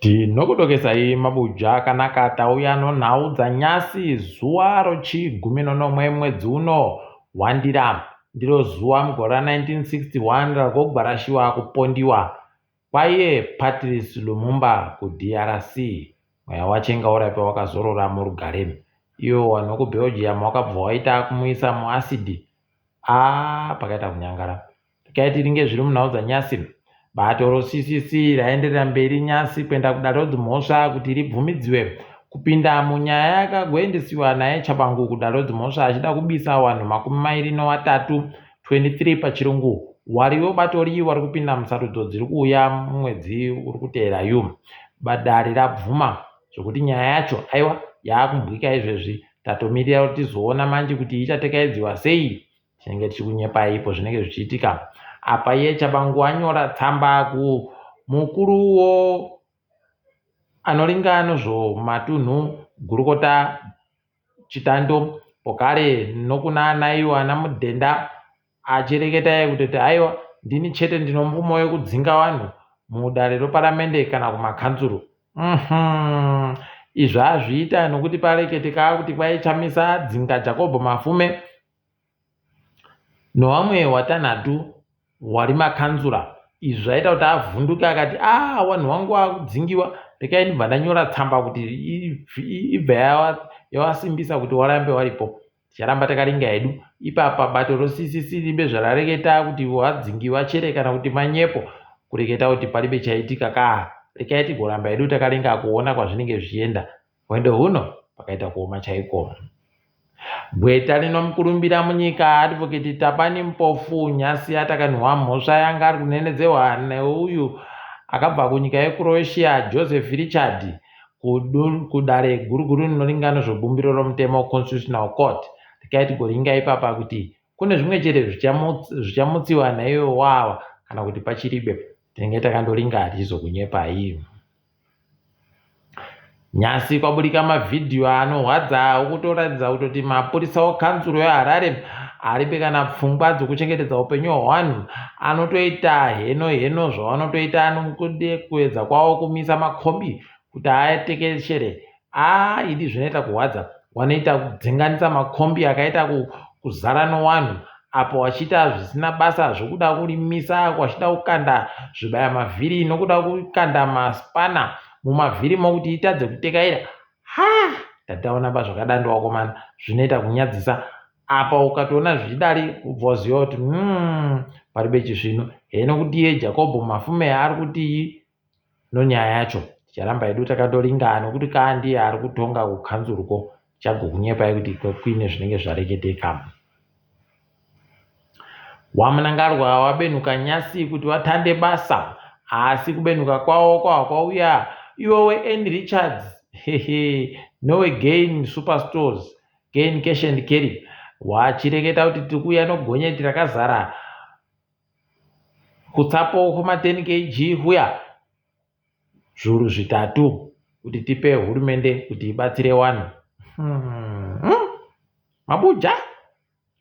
Tinokudokesai mabuja akanaka tauya nonhau dzanyasi zuva rochigumi nonomwe mwedzi uno waNdira. Ndiro zuva mugore ra 1961 ragogwarashiwa kupondiwa kwaiye Patrice Lumumba kuDRC. Mweya wache ngaurape wakazorora murugare. Iwo vanhu vekuBelgium wakabva waita kumuisa muacid. Aa pakaita kunyangara. Regai tiringe zviri munhau dzanyasi. Bato roCCC raenderera mberi nyasi kuenda kudare rodzimhosva kuti ribvumidziwe kupinda munyaya yakagoendesiwa naye Tshabangu kudare rodzimhosva achida kubisa wanhu 23, 23 pachirungu, wari webato ri wari kupinda musarudzo dziri kuuya mumwedzi uri kuteera yu. Dare rabvuma zvekuti nyaya yacho aiwa yaakumbwika izvezvi tatomirira kuti tizoona manje kuti ichatekaidziwa sei. Tinenge tichikunyepai ipo zvinenge zvichiitika. Apa iye Chabangu anyora tsamba kumukuru wo anoringa nozvomatunhu gurukota Chitando pokare nokuna anaiwo ana Mudhenda achireketa iye kutoti haiwa ndini chete ndinomvumo yekudzinga vanhu mudare roparamende kana kumakanzuru. Uhmm izvi azviita nokuti pareketeka kuti kwai Chamisa adzinga Jacob Mafume Nowamwe watanhatu wari makanzura. Izvi zvaita kuti avhunduke akati aah wanhu wangu wakudzingiwa rekai ndibva ndanyora tsamba kuti ibve yawasimbisa kuti warambe waripo. Ticharamba takaringa hedu ipapa bato roCCC ribe zvarareketa kuti wadzingiwa chere kana kuti manyepo kureketa kuti paribe chaitika kaa. Rekai tigoramba hedu takaringa kuona kwazvinenge zvichienda. Hwendo huno pakaita kuoma chaiko. Gweta rinomukurumbira munyika Advocate Tapani Mpofu nhasi atakanhwa mhosva yanga ari kunenedzehwa neuyu akabva kunyika yeCroatia Joseph Richard kudare guru guru rinoringa nezvebumbiro romutemo Constitutional Court. Regai tigoringa ipapa kuti kune zvimwe chete zvichamutsiwa naiwe wawa kana kuti pachiribe. Tinenge takandoringa hatichizokunyepai. Nhasi kwaburika mavhidhiyo anorwadza okutoratidza kutoti mapurisa okanzuro yeHarare aribe kana pfungwa dzokuchengetedza upenyu hwevanhu anotoita heno heno zvavanotoita nokude kuedza kwavo kumisa makombi kuti atekeshere Haa idi zvinoita kurwadza wanoita kudzinganisa makombi akaita kuzara nowanhu apo wachiita zvisina basa zvokuda kurimisa wachida kukanda zvibaya mavhiri nokuda kukanda maspana mumavhiri mokuti itadze kutekaira haa ndataona ba zvakadando wakomana zvinoita kunyadzisa apa ukatoona zvichidari ubva waziva kuti mm, paribe chisvinu heno kuti iye Jakobho Mafume ari kutii Nonyaya yacho ticharamba hedu takandoringa nokuti kaa ndiye ari kutonga kukanzuru ko tichagokunyepai kuti kuine zvinenge zvareketeka. WaMnangarwa wabenuka nyasi kuti watande basa asi kubenuka kwawo kwava kwauya iwe weAnn Richards hehe nowe Gain Superstores Gain Cash and Carry wachireketa kuti tiri kuuya nogonyeti rakazara Kutsapo kuma 10 kg huya zvuru zvitatu kuti tipe hurumende kuti ibatsire wanhu. Hmm. Mabuja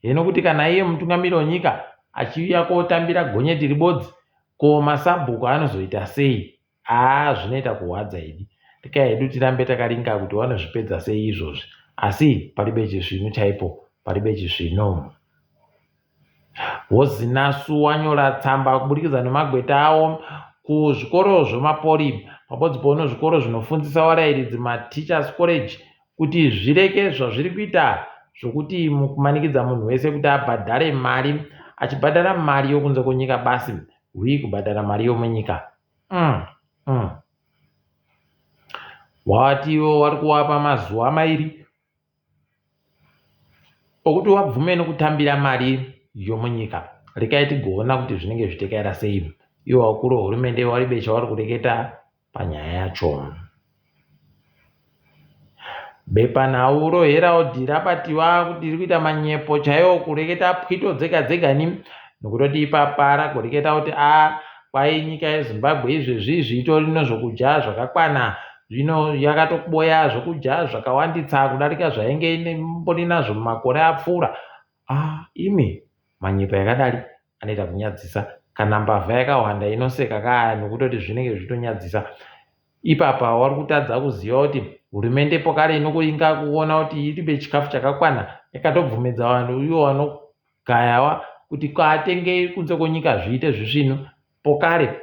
hino kuti kana iye mutungamiri wenyika achiuya kotambira gonyeti ribodzi ko masabhuku anozoita sei? Haa zvinoita kurwadza idi. Rekai hedu tirambe takaringa kuti vanozvipedza sei izvozvi. Asi paribe chisvinu chaipo, paribe chisvinu. VoZinasu wanyora tsamba kuburikidza nemagweta awo kuzvikoro zvemapori pabodzi pono zvikoro zvinofundzisa varairidzi mateachers college kuti zvireke zvazviri kuita zvokuti kumanikidza munhu wese kuti abhadhare mari achibhadhara mari yokunze kwenyika basi hwii kubhadhara mari yomunyika mm, mm. Wati iwo wari kuwapa mazuva mairi okuti wabvume nokutambira mari yomunyika. Rekai tigoona kuti zvinenge zvichitekaira sei. Ivo vakuru vehurumende waribe chavari kureketa panyaya yacho. Bepanhau roHerald rabatiwa kuti riri kuita manyepo chaiwo kureketa pwito dzega dzega ni nokutoti ipapa ragoreketa kuti a Kwai nyika yeZimbabwe izvezvi izvi itori nezvokudya zvakakwana zvino yakatoboya zvokudya zvakawanditsa kudarika zvainge imbori nazvo mumakore apfuura. Ah imi manyepo yakadari anoita kunyadzisa. Kana mbavha yakahwanda inoseka kaa nokutoti zvinenge zvichitonyadzisa. Ipapa wari kutadza kuziva kuti hurumende pokare inokuinga kuona kuti iribe chikafu chakakwana yakatobvumidza vanhu ivo vanogayawa kuti kwatengei kunze kwenyika zviite zvisvinu pokare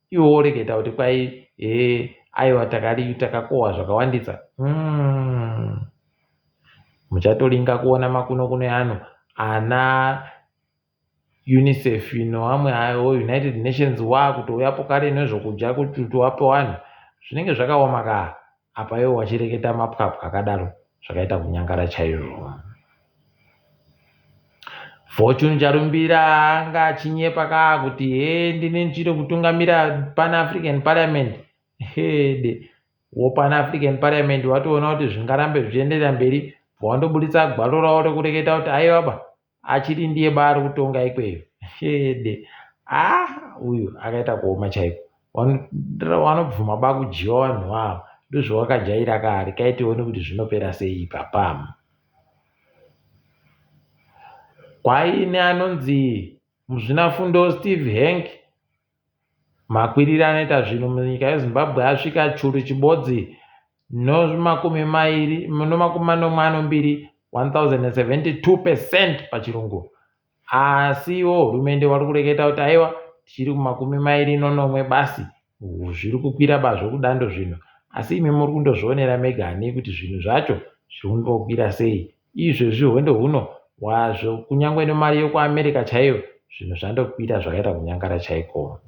iwo woreketa kuti kwai hee aiwa takakohwa zvakawandisa Muchatoringa kuona makuno kuno eanhu ana Unicef nevamwe avo United Nations wakutouyapo kare nezvokudya kuti wape vanhu zvinenge zvakaoma kaa apa iwo wachireketa mapwapwa akadaro zvakaita kunyangara chaizvo. Fortune Charumbira anga achinyepa kaa kuti hee ndini ndichiri kutungamira Pan African Parliament hede wo Pan African Parliament watoona kuti zvingarambe zvichienderera mberi wandoburitsa gwaro ravo rekureketa kuti aiwa ba achiri ndiye ba ari kutonga ikweyo hede ah uyu akaita kuoma chaiko wanobvuma ba kudyiwa vanhu vavo ndozvawakajaira kare kai tione kuti zvinopera sei ipapa kwaine anonzi muzvinafundo Steve Hank Makwiriro anoita zvinhu munyika yeZimbabwe asvika churu chibodzi nomakumi mairi nomakumi manomwe anombiri 1072 percent pachirungu asiwo hurumende wari kureketa kuti aiwa tichiri kumakumi mairi nonomwe basi zviri kukwira ba zvokudando zvinhu asi imi muri kundozvionera mega ani kuti zvinhu zvacho zviri kundokwira sei Izvezvi hwendo huno hwazvo kunyangwe nemari yekuAmerica chaiyo zvinhu zvandokwira zvakaita kunyangara chaiko.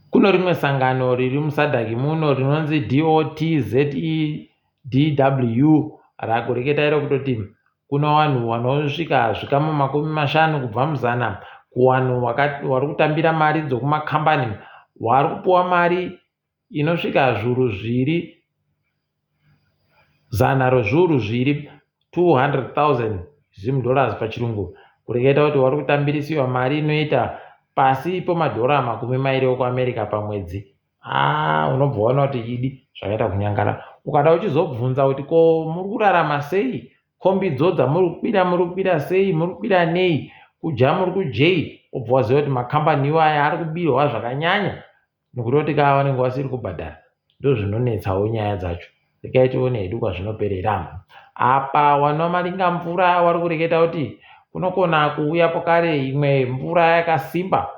Kuno rimwe sangano riri muSADC muno rinonzi DOTZEDW rakureketa iro kutoti kuno vanhu vanosvika zvikamu 50 kubva muzana kuvanhu vari kutambira mari dzokumakambani vari kupuwa mari inosvika zvuru zviri zana rezviuru zviri 200,000 Zim dollars pachirungu kureketa kuti wari kutambirisiwa mari inoita pasi pemadhora 20 ekuAmerica pamwedzi aa ah, unobva waona kuti idi zvakaita kunyangara ukada uchizobvunza kuti ko muri kurarama sei kombi dzo dzamuri kukwira muri kukwira sei muri kukwira nei kudya muri kudyei wobva waziva kuti makambani iwaya ari kubirwa zvakanyanya Nokutoti kaa vanenge vasiri kubhadhara ndozvinonetsawo nyaya dzacho regai tione hedu kwazvinoperera. Apa wana maringa mvura wari kureketa kuti kunokona kuuya pokare imwe mvura yakasimba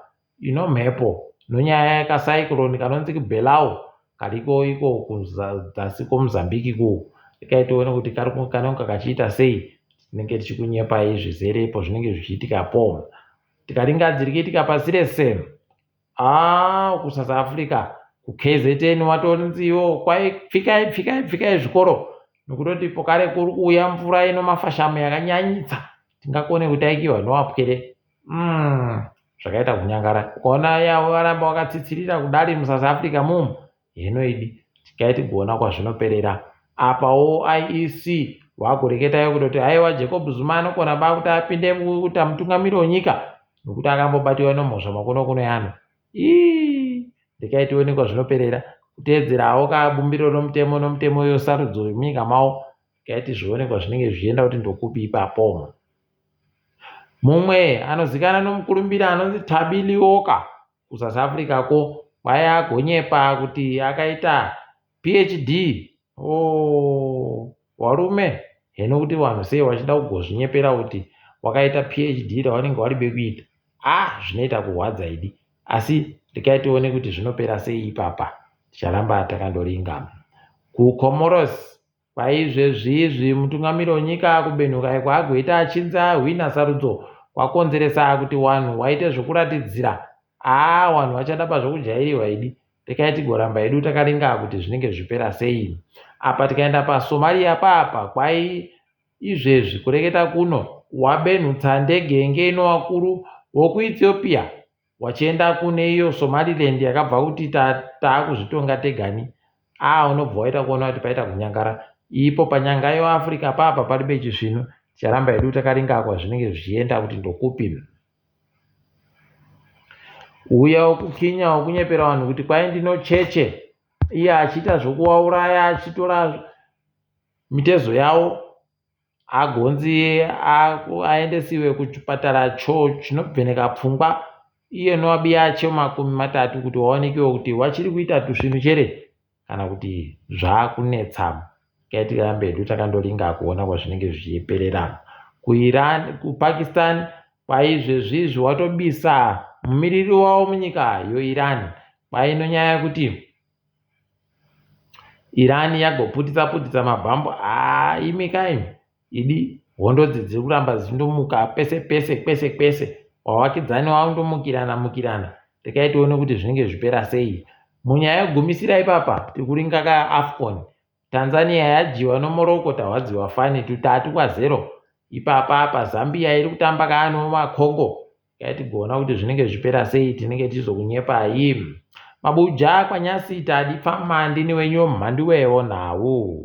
inomhepo nonyaya yekacyclone kanonzi Belau kariko iko kuzasi kwoMozambique iko regai tione kuti kanonga kachiita sei tinenge tichikunyepai zvizerepo zvinenge zvichiitikapo tikaringa dziri kuitika pasi rese Ah, kuSouth Africa kuKZN watonziwo kwai pfikai pfikai pfikai zvikoro nokutoti pokare kuri kuuya mvura ino mafashamu yakanyanyitsa tingakone kutaikiwa nowapwere mm, zvakaita kunyangara ukaona yavo varamba vakatsitsirira kudari muSouth Africa mumu heno idi tikai tigoona kwazvinoperera apawo IEC wakureketayo kutoti haiwa Jacob Zuma anokona ba kuti apinde kuita mutungamiri wenyika nokuti akambobatiwa nemhosva makono kuno yano ii rekai tione kwazvinoperera kuteedzerawo kabumbiro romutemo nomutemo yosarudzo yemunyika mavo rekai tizvione kwazvinenge zvichienda kuti ndokupi ipapo mumwe anozikanwa nomukurumbira anonzi Thabi Leoka kuSouth Africa ko kwai agonyepa kuti akaita PhD oh, warume heno kuti vanhu sei vachida kugozvinyepera kuti wakaita PhD ravanenge vari bekuita ah zvinoita kurwadza idi asi rekai tione kuti zvinopera sei ipapa ticharamba takandoringa kuComoros Kwaizvezvizvi mutungamiri wenyika kubenhuka kwaagoita achinzi ahwina sarudzo kwakonzeresa kuti wanhu waite zvokuratidzira haa wanhu vachada pazvokujairiwa idi rekai tigoramba hedu takaringa kuti zvinenge zvichipera sei apa tikaenda paSomalia paapa kwai izvezvi kureketa kuno wabenhutsa ndege yenge ino wakuru wokuEthiopia Wachienda kune iyo Somaliland yakabva kuti taakuzvitonga tegani aa unobva waita kuona kuti paita kunyangara ipo panyanga yeAfrica papa paribe chisvinu ticharamba hedu takaringa kwazvinenge zvichienda kuti ndokupi uya wekuKenya wekunyepera vanhu kuti kwai ndinocheche iye achiita zvokuvauraya achitora mitezo yavo agonzi aendesiwe kuchipatara cho chinobveneka pfungwa Iye noabiyacho 30 kuti waonekewo kuti wachiri kuita tusvinu chere kana kuti zvakunetsa. Regai tirambe hedu takandoringa kuona kwazvinenge zvichiperera. KuIran, kuPakistan kwaizvezvizvi watobisa mumiriri wavo munyika yoIran kwainonyaya yekuti Iran yagoputitsa putitsa mabhambu. Haa imi kaimi idi hondo idzi dziri kuramba dzichindomuka pese pese kwese kwese wavakidzani vakundomukirana mukirana. Regai tione kuti zvinenge zvipera sei. Munyaya yekugumisira ipapa tiri kuringa ka AFCON. Tanzania yadyiwa noMorocco tahwadziwa fani 3 kwa0. Ipapa apa Zambia iri kutamba ka nomaCongo. Regai tigoona kuti zvinenge zvipera sei tinenge tichizokunyepai. Mabuja kwanyasi tadi pfama ndini wenyu mhanduwe wonhau.